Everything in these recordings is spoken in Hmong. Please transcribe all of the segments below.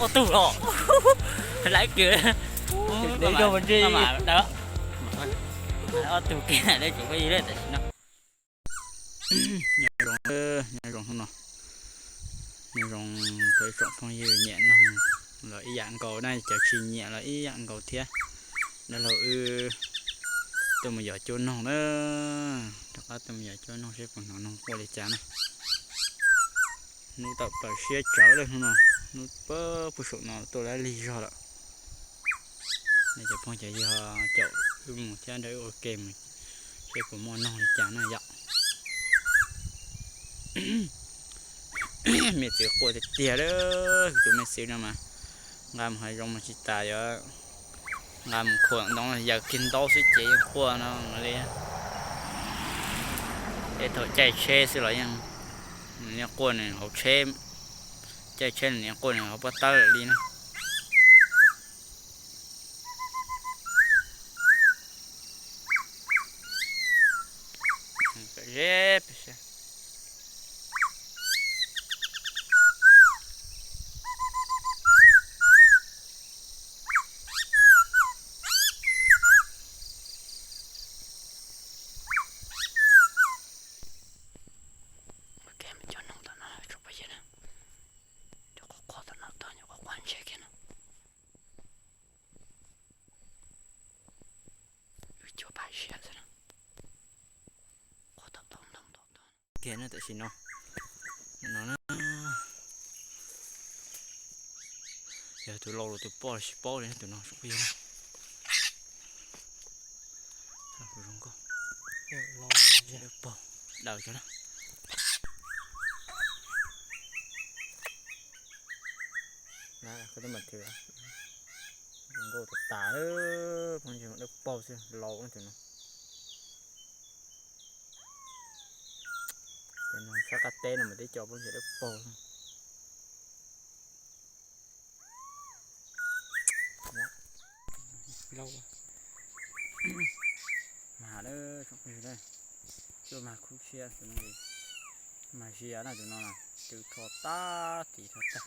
Ob tug los. Laiv kiag. Dev zog mas ntshe. Ob tug kiag li tsuas phooj ywg tam sim no. Nyob zoo, nyob zoo hnub no, nyob zoo rau ib tsoom phooj ywg nyiam noog los ib yam nkaus na, cov tsis nyiam los ib yam nkaus thiab. Dab laug wb tuaj mus yos cuab noog na, rov qab tuaj mus yos cuab noog seb puas hnov noog quaj li cas na. Hnub tawm plaws siab tsawv lawm hnub no, hnub puag saum no tuaj lab lig zog lawm. Nej cov phooj cov ywg caum wb mus thiab nrog wb ua ke mus seb puas muaj noog li cas na yom. Me txwv quaj tiag tiag lawm, tus me txwv no mas nqa mus hav zoov mas tsis tas yuav nqa mus khuam ntoo yaws kiag ntaub xwb ces yeej quaj no li. Tej thaum caij tsheb xwb los yeej, nws yeej quaj nws hauv tsheb, caij tsheb nws yeej quaj nws hauv pob tawb lawm li na. Zeb pes sab. Ua ke mus cuab noog tom no tsoom phooj ywg na. Cov quaj quaj tom no tag, cov quaj quaj ntshe kiag no. Wb cuab paj ziab xwb na. Quaj tom tau ntoo tom tog kiag na tam sim no. No na, yog tus laus los tus poj los tsis paub li tus no tsoom phooj ywg na. Zoo nkauj. Paug daws cov na. Zoo nkauj tas tas, phooj ywg, dawb paug xwb, laus tus no. Cov no sab qab teb no mas tib co phooj ywg, dawb paug. Mag lawm tsoom phooj ywg, cuab mag khub siab, mag zias na tus no na, tw rho tag tis rho tag.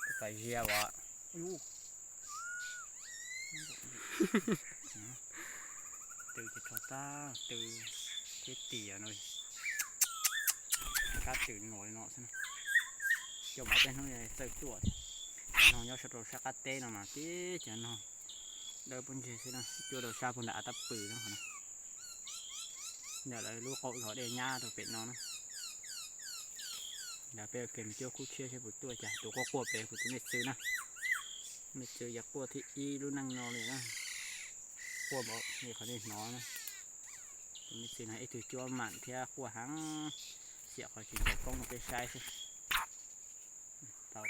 Tus pais zias uas tw ces rho tag, tw thiab tis no, sab tw nuav li no xwb na. Coj mus ob peb hnub txawj tuaj thiab. Cov noog nyob rau sab qab teb no mas tib cov noog dawb pob ntseg xwb na, cuab rau sab puag nram av tab pw no qhov no. Ntawm lawv lub qaum zog dej nyab rau pem no na. Ntawd peb ua ke mus cuab khub tshiab seb puas tuaj cas. Tus quaj quaj pem kuv tus me txwv na. Me txwv yog quaj thib ib lub neej no li na. Quaj npaum li qhov nej hnov na. Tus me txwv no ib tug cuab mam thiab quaj heev, xiam qhov tsis ntaus koob rau peb saib xwb. Tau.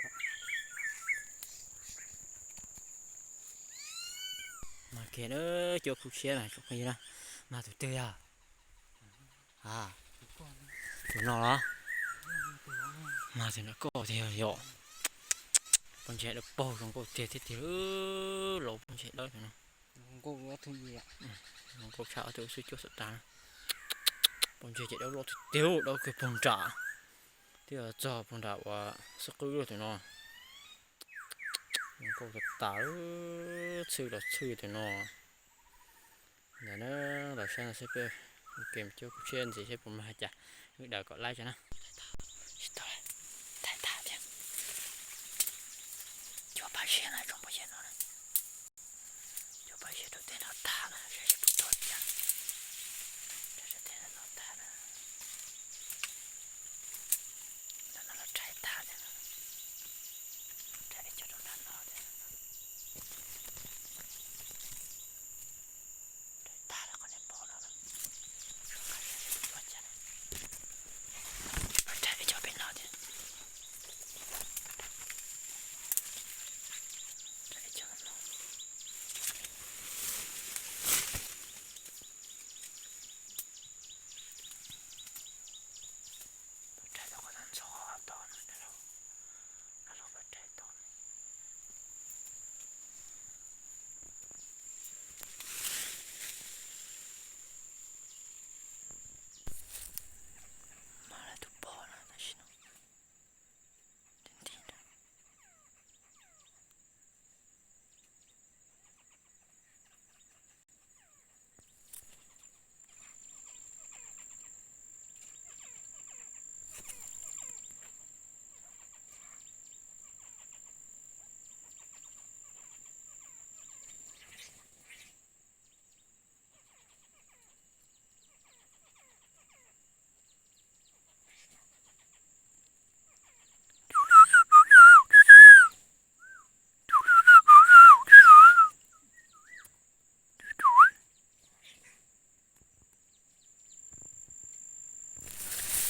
Mag kiag lawm, cuab khub tshiab na tsoom phooj ywg na. Mag tus twg yog? A, tus no los? Mag tus nram koj tiag yom. Pob ntseg dawb paug zoo nkauj tiag tiag tiag, laus pob ntseg dawb tus no. Zoo nkauj tshaj ob tug xwb cuab xwb tas na. Pob ntseg ces dawb loj tiag tiag, dawb kiag puag nram, twb txog puag nram uas xwb qwb tus no. Zoo nkauj tas tas, txhwj los txhwj tus no. Ntawd na, los saib no seb peb ua ke mus cuab khub tshiab ntxiv seb puas mag cas, wb daws kom laib tso na. Tsis tau, thaij tag thiab. Cuab paj ziab na tsoom phooj ywg no na. Cuab paj ziab rau tej no tag na, saib seb puas tuaj cas. Rau tej no tag na. Ntawm no los rhaib tag thiab. Rhaib ib co rau nram no thiab. Rhaib tag lawm qhov niag pog no lawm. Rhaib ib co pem no thiab. Rhaib ib co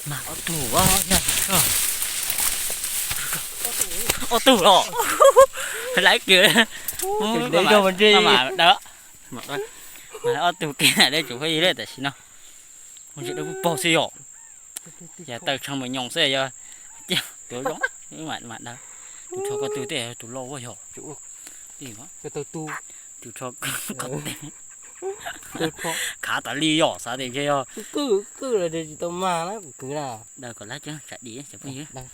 Mas ob tug, ob tug los, laiv kiag. Daws, mas ob tug kiag dab tsuas phooj ywg le tam sim no. Mus tsis dab pug paug xwb yom. Yog taw tshee mus nyoos xwb yog. Cia tus zoo, mam daws. Tus tsho ko tw tej tus loj ua yog. Tus tsho ko tw khav tas li yom, xav tias ntshe yog. Kwj los tsis tau mag na, kuv kwv na. Daws kom lab tseeb tsam dim cov phooj ywg.